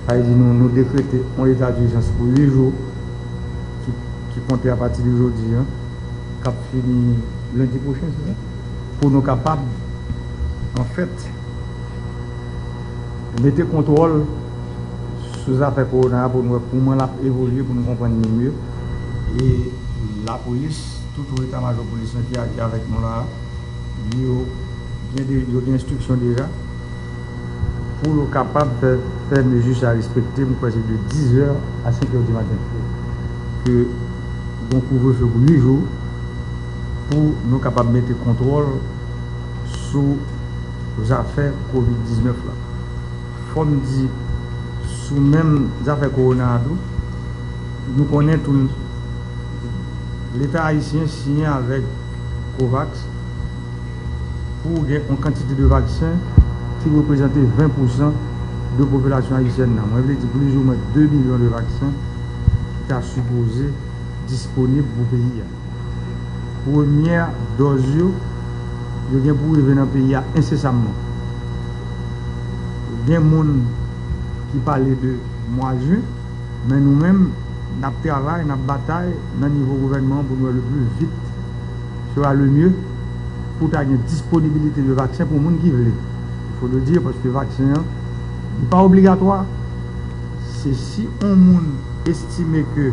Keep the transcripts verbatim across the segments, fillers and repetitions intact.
Sa vle di nou, nou dekrete yon eta dijans pou uit jou ki, ki konte apati de jodi a, k ap fini lendi pwochen, se sa? Pou nou kapab, anfèt, mete kontwòl sou zafè kowona a pou nou wè kòman l ap evolye, pou nou konprann li mye. E lapolis, tout wo eta majò polis lan ki, ki avèk nou la a, yo gen de, yo gen enstriksyon deja pou yo kapab fè, fè mezi sa respekte, m kwè se de dizè a senkè di maten. Ke gon kouvrefe pou uit jou pou nou kapab mete kontwòl sou zafè kovid diznèf la. Fò m di, sou menm zafè kowona a tou, nou konnen tou, Leta ayisyen siyen avèk COVAX pou gen yon kantite de vaksen ki reprezante ven pousan de popilasyon ayisyèn nan. Mwen vle di plizoumwen de milyon de vaksen ki ta sipoze disponib pou peyi a. Premyè dòz yo, yo gen pou rive nan peyi a ensesamman. Gen moun ki pale de mwa jen, men nou menm, n ap travay, n ap batay nan nivo gouvènman an pou nou wè le plus vite sera le mieux pou ta gen disponibilite de vaksen pou moun ki vle. Il faut le dire, paske vaksen an, li pa obligatwa. Se si yon moun estime ke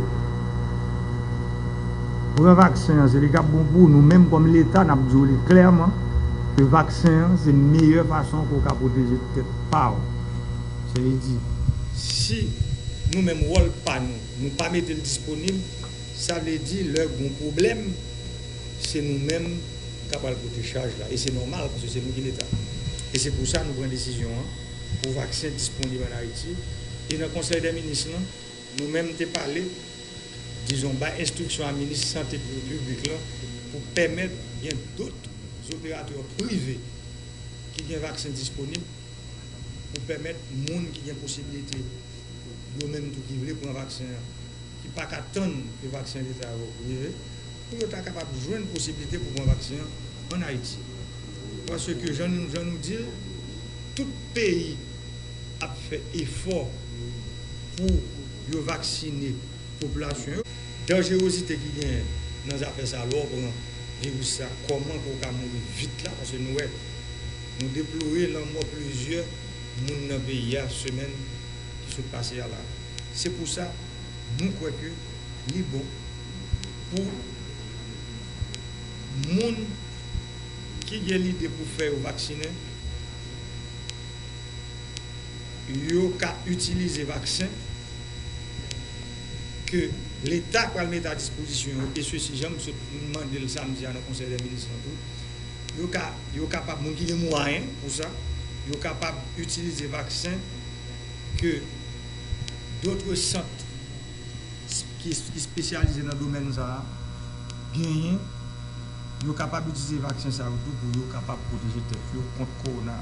pran vaksen an, se li k ap bon pou ou, nou menm kòm Leta, n ap di w li klèman ke vaksen an se meyè fason ke w ka pwoteje tèt pa w. Se vle di, si nou menm wòl pa nou, nou pa mete l disponib, sa vle di lè gon pwoblèm, se nou menm k ap al pote chaj la. E se nòmal, paske se nou ki Leta. E se pou sa nou pran desizyon an pou vaksen disponib ann Ayiti. E nan Konsèy dè Minis lan, nou menm te pale, dizon, bay enstriksyon a minis sante piblik lan pou pèmèt gen dòt operatè prive ki gen vaksen disponib pou pèmèt moun ki gen posiblite, yo menm tou ki vle pran vaksen an, ki pa ka tann ke vaksen Leta yo rive, pou yo ta kapab jwenn posiblite pou pran vaksen an ann Ayiti. Paske jan nou, jan nou di l, tout peyi ap fè efò pou yo vaksine popilasyon yo. Danjerozite ki genyen nan zafè sa, lè w pran viris sa, kòman ke w ka mouri vit la, paske nou wè, nou deplore lanmò plizyè moun nan peyi a semèn ki sot pase a la. Se pou sa, nou kwè ke li bon pou moun ki gen lide pou fè yo vaksinen, yo ka itilize vaksen ke Leta pral mete a dispozisyon yo, e sesi, jan m sot mande l samdi a nan Konsèy dè Minis lan tou, yo ka, yo kapab, moun ki gen mwayen pou sa, yo kapab itilize vaksen ke dòt sant ki, ki espesyalize nan domèn sa a genyen, yo kapab itilize vaksen sa yo tou pou yo kapab pwoteje tèt yo kont kowona.